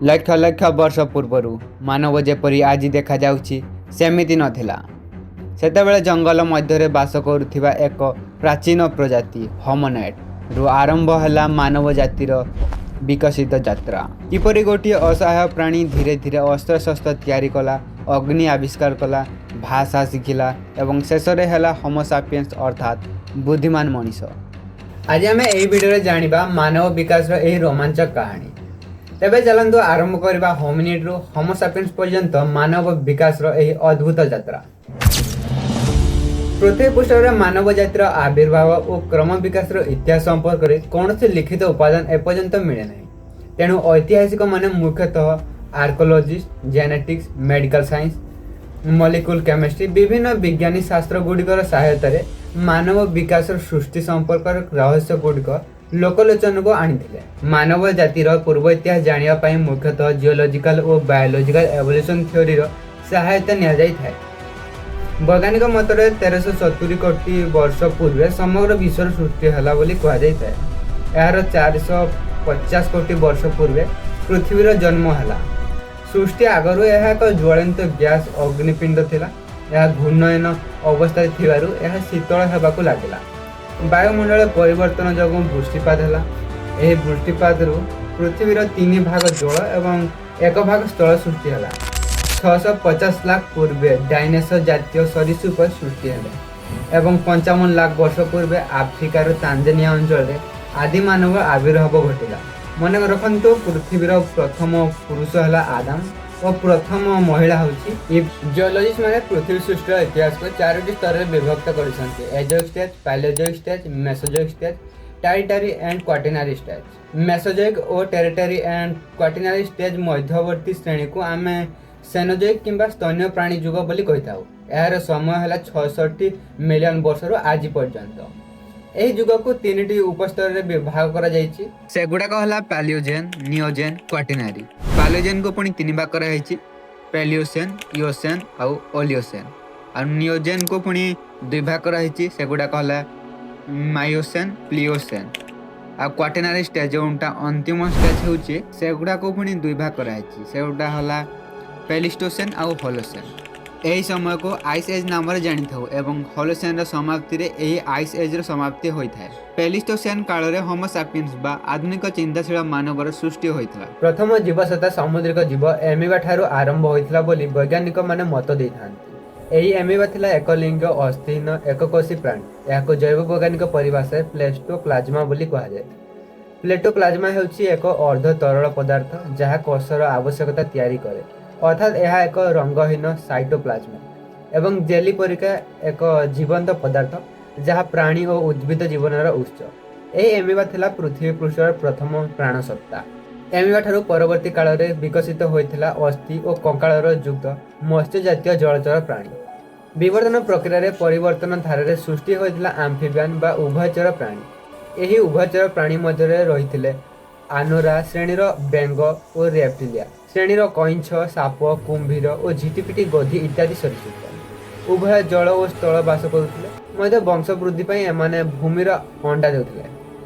ଲକ୍ଷ ଲକ୍ଷ ବର୍ଷ ପୂର୍ବରୁ ମାନବ ଯେପରି ଆଜି ଦେଖାଯାଉଛି, ସେମିତି ନଥିଲା। ସେତେବେଳେ ଜଙ୍ଗଲ ମଧ୍ୟରେ ବାସ କରୁଥିବା ଏକ ପ୍ରାଚୀନ ପ୍ରଜାତି ହୋମିନିଡ୍ ରୁ ଆରମ୍ଭ ହେଲା ମାନବ ଜାତିର ବିକଶିତ ଯାତ୍ରା। କିପରି ଗୋଟିଏ ଅସହାୟ ପ୍ରାଣୀ ଧୀରେ ଧୀରେ ଅସ୍ତ୍ରଶସ୍ତ୍ର ତିଆରି କଲା, ଅଗ୍ନି ଆବିଷ୍କାର କଲା, ଭାଷା ଶିଖିଲା ଏବଂ ଶେଷରେ ହେଲା ହୋମୋସାପିଏନ୍ସ, ଅର୍ଥାତ୍ ବୁଦ୍ଧିମାନ ମଣିଷ। ଆଜି ଆମେ ଏହି ଭିଡ଼ିଓରେ ଜାଣିବା ମାନବ ବିକାଶର ଏହି ରୋମାଞ୍ଚକ କାହାଣୀ। ତେବେ ଚାଲନ୍ତୁ ଆରମ୍ଭ କରିବା ହୋମିନିଡ୍ରୁ ହୋମୋସାପିଏନ୍ସ ପର୍ଯ୍ୟନ୍ତ ମାନବ ବିକାଶର ଏହି ଅଦ୍ଭୁତ ଯାତ୍ରା। ପୃଥିବୀ ପୃଷ୍ଠରେ ମାନବ ଜାତିର ଆବିର୍ଭାବ ଓ କ୍ରମ ବିକାଶର ଇତିହାସ ସମ୍ପର୍କରେ କୌଣସି ଲିଖିତ ଉପାଦାନ ଏପର୍ଯ୍ୟନ୍ତ ମିଳେ ନାହିଁ। ତେଣୁ ଐତିହାସିକମାନେ ମୁଖ୍ୟତଃ archaeologist, genetics, medical science, molecular chemistry, ବିଭିନ୍ନ ବିଜ୍ଞାନୀ ଶାସ୍ତ୍ର ଗୁଡ଼ିକର ସହାୟତାରେ ମାନବ ବିକାଶର ସୃଷ୍ଟି ସମ୍ପର୍କର ରହସ୍ୟ ଗୁଡ଼ିକ ଲୋକଲୋଚନକୁ ଆଣିଥିଲେ। ମାନବ ଜାତିର ପୂର୍ବ ଇତିହାସ ଜାଣିବା ପାଇଁ ମୁଖ୍ୟତଃ ଜିଓଲୋଜିକାଲ ଓ ବାୟୋଲୋଜିକାଲ ଏଭଲ୍ୟୁସନ ଥିଓରିର ସହାୟତା ନିଆଯାଇଥାଏ। ବୈଜ୍ଞାନିକ ମତରେ 1370 କୋଟି ବର୍ଷ ପୂର୍ବେ ସମଗ୍ର ବିଶ୍ୱର ସୃଷ୍ଟି ହେଲା ବୋଲି କୁହାଯାଇଥାଏ। ଏହାର 450 କୋଟି ବର୍ଷ ପୂର୍ବେ ପୃଥିବୀର ଜନ୍ମ ହେଲା। ସୃଷ୍ଟି ଆଗରୁ ଏହା ଏକ ଜ୍ୱଳନ୍ତ ଗ୍ୟାସ୍ ଅଗ୍ନିପିଣ୍ଡ ଥିଲା। ଏହା ଘୂର୍ଣ୍ଣୟନ ଅବସ୍ଥାରେ ଥିବାରୁ ଏହା ଶୀତଳ ହେବାକୁ ଲାଗିଲା। ବାୟୁମଣ୍ଡଳ ପରିବର୍ତ୍ତନ ଯୋଗୁଁ ବୃଷ୍ଟିପାତ ହେଲା। ଏହି ବୃଷ୍ଟିପାତରୁ ପୃଥିବୀର ତିନି ଭାଗ ଜଳ ଏବଂ ଏକ ଭାଗ ସ୍ଥଳ ସୃଷ୍ଟି ହେଲା। 650 ଲାଖ ପୂର୍ବେ ଡାଇନେସର ଜାତୀୟ ସରୀସୃପ ସୃଷ୍ଟି ହେଲେ ଏବଂ 55 ଲାଖ ବର୍ଷ ପୂର୍ବେ ଆଫ୍ରିକାର ତାଞ୍ଜାନିଆ ଅଞ୍ଚଳରେ ଆଦି ମାନବ ଆବିର୍ଭାବ ଘଟିଲା। ମନେ ରଖନ୍ତୁ, ପୃଥିବୀର ପ୍ରଥମ ପୁରୁଷ ହେଲା ଆଦାମ ଓ ପ୍ରଥମ ମହିଳା ହେଉଛି ଇଭ୍। ଜିଓଲୋଜିଷ୍ଟ ମାନେ ପୃଥିବୀ ସୃଷ୍ଟିର ଇତିହାସକୁ ଚାରୋଟି ସ୍ତରରେ ବିଭକ୍ତ କରିଛନ୍ତି: Azoic stage, Paleozoic stage, Mesozoic stage, Tertiary and Quaternary stage. Mesozoic O tertiary and quaternary stage ମଧ୍ୟବର୍ତ୍ତୀ ଶ୍ରେଣୀକୁ ଆମେ ସେନୋଜୋଇକ୍ କିମ୍ବା ସ୍ତନ୍ୟ ପ୍ରାଣୀ ଯୁଗ ବୋଲି କହିଥାଉ। ଏହାର ସମୟ ହେଲା 66 ମିଲିୟନ ବର୍ଷରୁ ଆଜି ପର୍ଯ୍ୟନ୍ତ। ଏହି ଯୁଗକୁ ତିନିଟି ଉପସ୍ତରରେ ବିଭାଗ କରାଯାଇଛି। ସେଗୁଡ଼ାକ ହେଲା ପାଲିଓଜେନ୍, ନିଓଜେନ୍, କ୍ୱାଟେନାରୀ। ପାଲିଓଜେନ୍କୁ ପୁଣି ତିନି ଭାଗ କରାଯାଇଛି: ପାଲିଓସେନ୍, ଇଓସେନ୍ ଆଉ ଓଲିଓସେନ୍। ଆଉ ନିଓଜେନ୍କୁ ପୁଣି ଦୁଇ ଭାଗ କରାଯାଇଛି। ସେଗୁଡ଼ାକ ହେଲା ମାଇଓସେନ୍, ପ୍ଲିଓସେନ୍। ଆଉ କ୍ୱାଟେନାରୀ ଷ୍ଟେଜ୍, ଯେଉଁଟା ଅନ୍ତିମ ଷ୍ଟେଜ୍ ହେଉଛି, ସେଗୁଡ଼ାକୁ ପୁଣି ଦୁଇ ଭାଗ କରାଯାଇଛି। ସେଗୁଡ଼ା ହେଲା ପ୍ଲେଇଷ୍ଟୋସେନ୍ ଆଉ ହୋଲୋସେନ୍। ଏହି ସମୟକୁ ଆଇସ୍ ଏଜ୍ ନାମରେ ଜାଣିଥାଉ ଏବଂ ହୋଲୋସେନ୍ର ସମାପ୍ତିରେ ଏହି ଆଇସ୍ ଏଜ୍ର ସମାପ୍ତି ହୋଇଥାଏ। ପ୍ଲେଇଷ୍ଟୋସେନ୍ କାଳରେ ହୋମୋସାପିଏନ୍ସ ବା ଆଧୁନିକ ଚିନ୍ତାଶୀଳ ମାନବର ସୃଷ୍ଟି ହୋଇଥିଲା। ପ୍ରଥମ ଜୀବସତ୍ତା ସାମୁଦ୍ରିକ ଜୀବ ଏମିବା ଠାରୁ ଆରମ୍ଭ ହୋଇଥିଲା ବୋଲି ବୈଜ୍ଞାନିକମାନେ ମତ ଦେଇଥାନ୍ତି। ଏହି ଏମିବା ଥିଲା ଏକଲିଙ୍ଗ, ଅସ୍ଥିହୀନ, ଏକକୋଷୀ ପ୍ରାଣୀ। ଏହାକୁ ଜୈବ ବୈଜ୍ଞାନିକ ପରିଭାଷାରେ ପ୍ରୋଟୋପ୍ଲାଜମା ବୋଲି କୁହାଯାଏ। ପ୍ରୋଟୋପ୍ଲାଜମା ହେଉଛି ଏକ ଅର୍ଦ୍ଧ ତରଳ ପଦାର୍ଥ, ଯାହା କୋଷର ଆବଶ୍ୟକତା ତିଆରି କରେ। ଅର୍ଥାତ୍ ଏହା ଏକ ରଙ୍ଗହୀନ ସାଇଟୋପ୍ଲାଜମା ଏବଂ ଜେଲି ପରିକା ଏକ ଜୀବନ୍ତ ପଦାର୍ଥ, ଯାହା ପ୍ରାଣୀ ଓ ଉଦ୍ଭିଦ ଜୀବନର ଉତ୍ସ। ଏହି ଏମିବା ଥିଲା ପୃଥିବୀ ପୃଷ୍ଠର ପ୍ରଥମ ପ୍ରାଣସତ୍ତା। ଏମିବା ଠାରୁ ପରବର୍ତ୍ତୀ କାଳରେ ବିକଶିତ ହୋଇଥିଲା ଅସ୍ଥି ଓ କଙ୍କାଳର ଯୁକ୍ତ ମତ୍ସ୍ୟ ଜାତୀୟ ଜଳଚର ପ୍ରାଣୀ। ବିବର୍ତ୍ତନ ପ୍ରକ୍ରିୟାରେ ପରିବର୍ତ୍ତନ ଧାରାରେ ସୃଷ୍ଟି ହୋଇଥିଲା ଆମ୍ଫିବିଆନ୍ ବା ଉଭୟଚର ପ୍ରାଣୀ। ଏହି ଉଭୟଚର ପ୍ରାଣୀ ମଧ୍ୟରେ ରହିଥିଲେ ଆନୁରା ଶ୍ରେଣୀର ବେଙ୍ଗ ଓ ରେପ୍ଟିଲିଆ ଶ୍ରେଣୀର କଇଁଛ, ସାପ, କୁମ୍ଭୀର ଓ ଝିଟିପିଟି, ଗୋଧି ଇତ୍ୟାଦି ସରୀସୃପ। ଉଭୟ ଜଳ ଓ ସ୍ଥଳ ବାସ କରୁଥିଲେ ମଧ୍ୟ ବଂଶ ବୃଦ୍ଧି ପାଇଁ ଏମାନେ ଭୂମିର ଅଣ୍ଡା ଦେଉଥିଲେ।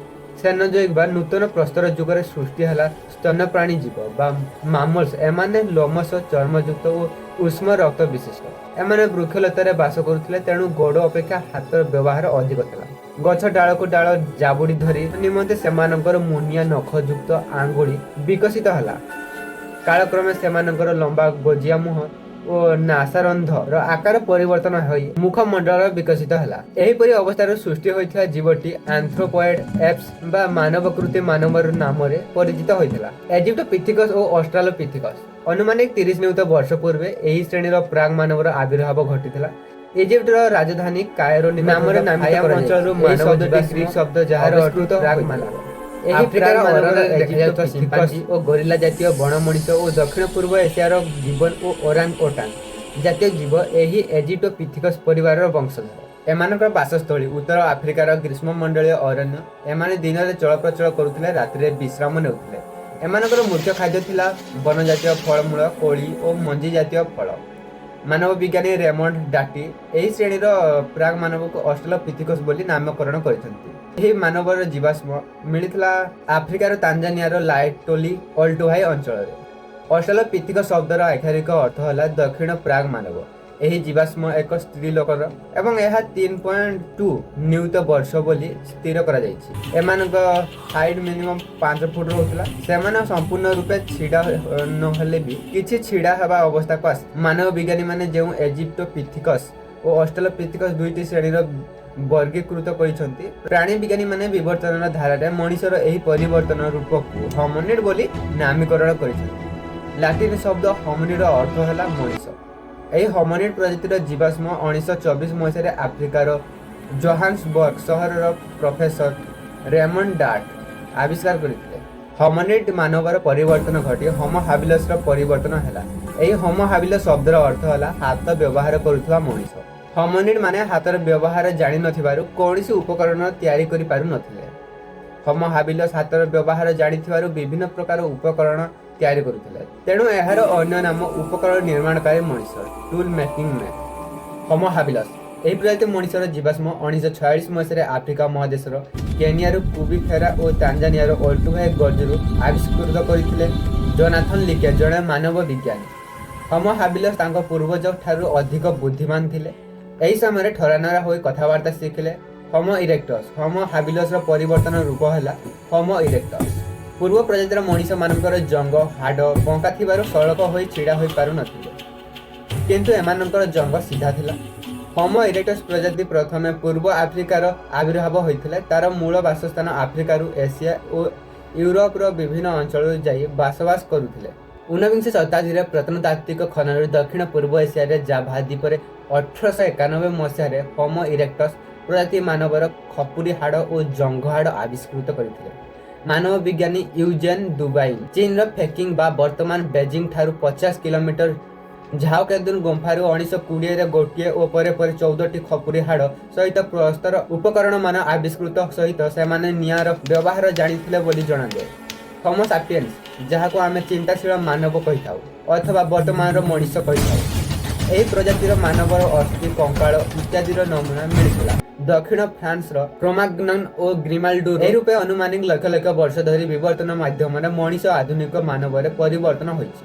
ସେନୋଜୋଇକ୍ ବା ନୂତନ ପ୍ରସ୍ତର ଯୁଗରେ ସୃଷ୍ଟି ହେଲା ସ୍ତନ୍ୟପ୍ରାଣୀ ଜୀବ ବା ମାମଲ୍ସ। ଏମାନେ ଲୋମଶ, ଚର୍ମଯୁକ୍ତ ଓ ଉଷ୍ମ ରକ୍ତ ବିଶିଷ୍ଟ। ଏମାନେ ବୃକ୍ଷଲତାରେ ବାସ କରୁଥିଲେ, ତେଣୁ ଗୋଡ଼ ଅପେକ୍ଷା ହାତର ବ୍ୟବହାର ଅଧିକ ଥିଲା। ଗଛ ଡାଳକୁ ଡାଳ ଜାବୁଡ଼ି ଧରି ନିମନ୍ତେ ସେମାନଙ୍କର ମୁନିଆ ନଖଯୁକ୍ତ ଆଙ୍ଗୁଳି ବିକଶିତ ହେଲା। କାଳକ୍ରମେ ସେମାନଙ୍କର ଲମ୍ବା ଗୋଜିଆ ମୁହଁ ଓ ନାସାରନ୍ଧ୍ରର ଆକାର ପରିବର୍ତ୍ତନ ହୋଇ ମୁଖମଣ୍ଡଳ ବିକଶିତ ହେଲା। ଏହିପରି ଅବସ୍ଥାରୁ ସୃଷ୍ଟି ହୋଇଥିବା ଜୀବଟି ଆନ୍ଥ୍ରୋପଏଡ୍ ଏପ୍ସ ବା ମାନବକୃତି ମାନବର ନାମରେ ପରିଚିତ ହୋଇଥିଲା। ଏଜିପ୍ଟୋପିଥିକସ୍ ଓ ଅଷ୍ଟ୍ରାଲୋପିଥିକସ୍। ଅନୁମାନିକ 30 ନିୟୁତ ବର୍ଷ ପୂର୍ବେ ଏହି ଶ୍ରେଣୀର ପ୍ରାగ్ ମାନବର ଆବିର୍ଭାବ ଘଟିଥିଲା। ଇଜିପ୍ଟର ରାଜଧାନୀ କାଏରୋ ନାମରେ ନାମିତ ଅଞ୍ଚଳରୁ ମାନବ ଶବ୍ଦଟି ଗ୍ରୀକ୍ ଶବ୍ଦ, ଯାହାର ଅର୍ଥ ପ୍ରାగ్ ମାନବ। ଏହି ଆଫ୍ରିକାର ଅରରରେ ଦେଖାଯାଉଥିବା ସିମ୍ପାଞ୍ଜି ଓ ଗରିଲା ଜାତୀୟ ବଣ ମଣିଷ ଓ ଦକ୍ଷିଣ ପୂର୍ବ ଏସିଆର ଗିବନ ଓ ଓରାଙ୍ଗ ଓଟାଙ୍ଗ ଜାତୀୟ ଜୀବ ଏହି ଏଜିପ୍ଟୋପିଥିକସ୍ ପରିବାରର ବଂଶଧର। ଏମାନଙ୍କର ବାସସ୍ଥଳୀ ଉତ୍ତର ଆଫ୍ରିକାର ଗ୍ରୀଷ୍ମମଣ୍ଡଳୀୟ ଅରଣ୍ୟ। ଏମାନେ ଦିନରେ ଚଳପ୍ରଚଳ କରୁଥିଲେ, ରାତିରେ ବିଶ୍ରାମ ନେଉଥିଲେ। ଏମାନଙ୍କର ମୁଖ୍ୟ ଖାଦ୍ୟ ଥିଲା ବନଜାତୀୟ ଫଳମୂଳ, କୋଳି ଓ ମଞ୍ଜି ଜାତୀୟ ଫଳ। ମାନବ ବିଜ୍ଞାନୀ ରେମଣ୍ଡ ଡାଟି ଏହି ଶ୍ରେଣୀର ପ୍ରାగ్ ମାନବକୁ ଅଷ୍ଟ୍ରାଲୋପିଥିକସ୍ ବୋଲି ନାମକରଣ କରିଛନ୍ତି। ଏହି ମାନବର ଜୀବାଶ୍ମ ମିଳିଥିଲା ଆଫ୍ରିକାର ତାଞ୍ଜାନିଆର ଲାଏଟୋଲି ଅଲ୍ଟୁଭାଇ ଅଞ୍ଚଳରେ। ଅଷ୍ଟ୍ରାଲୋପିଥିକ ଶବ୍ଦର ଆକ୍ଷରିକ ଅର୍ଥ ହେଲା ଦକ୍ଷିଣ ପ୍ରାଗ ମାନବ। ଏହି ଜୀବାଶ୍ମ ଏକ ସ୍ତ୍ରୀ ଲୋକର ଏବଂ ଏହା 3.2 ନିୟୁତ ବର୍ଷ ବୋଲି ସ୍ଥିର କରାଯାଇଛି। ଏମାନଙ୍କ ହାଇଟ୍ ମିନିମମ୍ 5 ଫୁଟ ରହୁଥିଲା। ସେମାନେ ସମ୍ପୂର୍ଣ୍ଣ ରୂପେ ଛିଡ଼ା ନହେଲେ ବି କିଛି ଛିଡ଼ା ହେବା ଅବସ୍ଥାକୁ ଆସି। ମାନବ ବିଜ୍ଞାନୀମାନେ ଯେଉଁ ଏଜିପ୍ଟୋପିଥିକସ୍ ଓ ଅଷ୍ଟ୍ରାଲୋପିଥିକସ୍ ଦୁଇଟି ଶ୍ରେଣୀର ବର୍ଗୀକୃତ କରିଛନ୍ତି, ପ୍ରାଣୀ ବିଜ୍ଞାନୀମାନେ ବିବର୍ତ୍ତନର ଧାରାରେ ମଣିଷର ଏହି ପରିବର୍ତ୍ତନ ରୂପକୁ ହୋମିନିଡ୍ ବୋଲି ନାମୀକରଣ କରିଛନ୍ତି। ଲାଟିନ୍ ଶବ୍ଦ ହୋମିନିଡର ଅର୍ଥ ହେଲା ମଣିଷ। ଏହି ହୋମିନିଡ୍ ପ୍ରଜାତିର ଜୀବାଶ୍ମ 1924 ମସିହାରେ ଆଫ୍ରିକାର ଜୋହାନ୍ସବର୍ଗ ସହରର ପ୍ରଫେସର ରେମଣ୍ଡ ଡାର୍ଟ ଆବିଷ୍କାର କରିଥିଲେ। ହୋମିନିଡ୍ ମାନବର ପରିବର୍ତ୍ତନ ଘଟି ହୋମୋ ହାବିଲସର ପରିବର୍ତ୍ତନ ହେଲା। ଏହି ହୋମୋ ହାବିଲସ ଶବ୍ଦର ଅର୍ଥ ହେଲା ହାତ ବ୍ୟବହାର କରୁଥିବା ମଣିଷ। ହୋମିନିଡ୍ ମାନେ ହାତର ବ୍ୟବହାର ଜାଣିନଥିବାରୁ କୌଣସି ଉପକରଣ ତିଆରି କରିପାରୁନଥିଲେ। ହୋମୋ ହାବିଲସ ହାତର ବ୍ୟବହାର ଜାଣିଥିବାରୁ ବିଭିନ୍ନ ପ୍ରକାର ଉପକରଣ ତିଆରି କରୁଥିଲେ। ତେଣୁ ଏହାର ଅନ୍ୟ ନାମ ଉପକରଣ ନିର୍ମାଣକାରୀ ମଣିଷ, ଟୁଲ୍ ମେକିଂ ମ୍ୟାନ୍। ହୋମୋ ହାବିଲସ ଏହି ପ୍ରଜାତି ମଣିଷର ଜୀବାଶ୍ମ 1946 ମସିହାରେ ଆଫ୍ରିକା ମହାଦେଶର କେନିଆର କୁବି ଫେରା ଓ ତାଞ୍ଜାନିଆର ଅଲ୍ଟୁଭାଇ ଗର୍ଜରୁ ଆବିଷ୍କୃତ କରିଥିଲେ ଜୋନାଥନ ଲିକେ, ଜଣେ ମାନବ ବିଜ୍ଞାନୀ। ହୋମୋ ହାବିଲସ ତାଙ୍କ ପୂର୍ବଜ ଠାରୁ ଅଧିକ ବୁଦ୍ଧିମାନ ଥିଲେ। ଏହି ସମୟରେ ଠରାନରା ହୋଇ କଥାବାର୍ତ୍ତା ଶିଖିଲେ। ହୋମୋ ଇରେକ୍ଟସ୍। ହୋମୋ ହାବିଲସର ପରିବର୍ତ୍ତନ ରୂପ ହେଲା ହୋମୋ ଇରେକ୍ଟସ୍। ପୂର୍ବ ପ୍ରଜାତିର ମଣିଷମାନଙ୍କର ଜଙ୍ଘ ହାଡ଼ ବଙ୍କା ଥିବାରୁ ସଳଖ ହୋଇ ଛିଡ଼ା ହୋଇପାରୁନଥିଲେ, କିନ୍ତୁ ଏମାନଙ୍କର ଜଙ୍ଘ ସିଧା ଥିଲା। ହୋମୋ ଇରେକ୍ଟସ୍ ପ୍ରଜାତି ପ୍ରଥମେ ପୂର୍ବ ଆଫ୍ରିକାର ଆବିର୍ଭାବ ହୋଇଥିଲା। ତାର ମୂଳ ବାସସ୍ଥାନ ଆଫ୍ରିକାରୁ ଏସିଆ ଓ ୟୁରୋପର ବିଭିନ୍ନ ଅଞ୍ଚଳରୁ ଯାଇ ବସବାସ କରୁଥିଲେ। 19ବିଂଶ ଶତାବ୍ଦୀରେ ପ୍ରତ୍ନତାତ୍ତ୍ୱିକ ଖନନରୁ ଦକ୍ଷିଣ ପୂର୍ବ ଏସିଆରେ ଜାଭା ଦ୍ୱୀପରେ 1891 ମସିହାରେ ହୋମୋ ଇରେକ୍ଟସ୍ ପ୍ରଜାତି ମାନବର ଖପୁରି ହାଡ଼ ଓ ଜଙ୍ଘ ହାଡ଼ ଆବିଷ୍କୃତ କରିଥିଲେ ମାନବ ବିଜ୍ଞାନୀ ୟୁଜେନ୍ ଦୁବାଇନ୍। ଚୀନର ପେକିଂ ବା ବର୍ତ୍ତମାନ ବେଜିଂ ଠାରୁ 50 କିଲୋମିଟର ଝାଓକେଦୁନ ଗୁମ୍ଫାରୁ 1920ରେ ଗୋଟିଏ ଓ ପରେ ପରେ 14ଟି ଖପୁରି ହାଡ଼ ସହିତ ପ୍ରସ୍ତର ଉପକରଣମାନ ଆବିଷ୍କୃତ ସହିତ ସେମାନେ ନିଆଁର ବ୍ୟବହାର ଜାଣିଥିଲେ ବୋଲି ଜଣାଯାଏ। ହୋମୋ ସାପିଏନ୍ସ, ଯାହାକୁ ଆମେ ଚିନ୍ତାଶୀଳ ମାନବ କହିଥାଉ ଅଥବା ବର୍ତ୍ତମାନର ମଣିଷ କହିଥାଉ, ଏହି ପ୍ରଜାତିର ମାନବର ଅସ୍ଥି, କଙ୍କାଳ ଇତ୍ୟାଦିର ନମୁନା ମିଳିଥିଲା ଦକ୍ଷିଣ ଫ୍ରାନ୍ସର କ୍ରୋମାଗ୍ନନ୍ ଓ ଗ୍ରିମାଲ୍ଡୁରୁ। ଏହି ରୂପେ ଅନୁମାନିକ ଲକ୍ଷ ଲକ୍ଷ ବର୍ଷ ଧରି ବିବର୍ତ୍ତନ ମାଧ୍ୟମରେ ମଣିଷ ଆଧୁନିକ ମାନବରେ ପରିବର୍ତ୍ତନ ହୋଇଛି।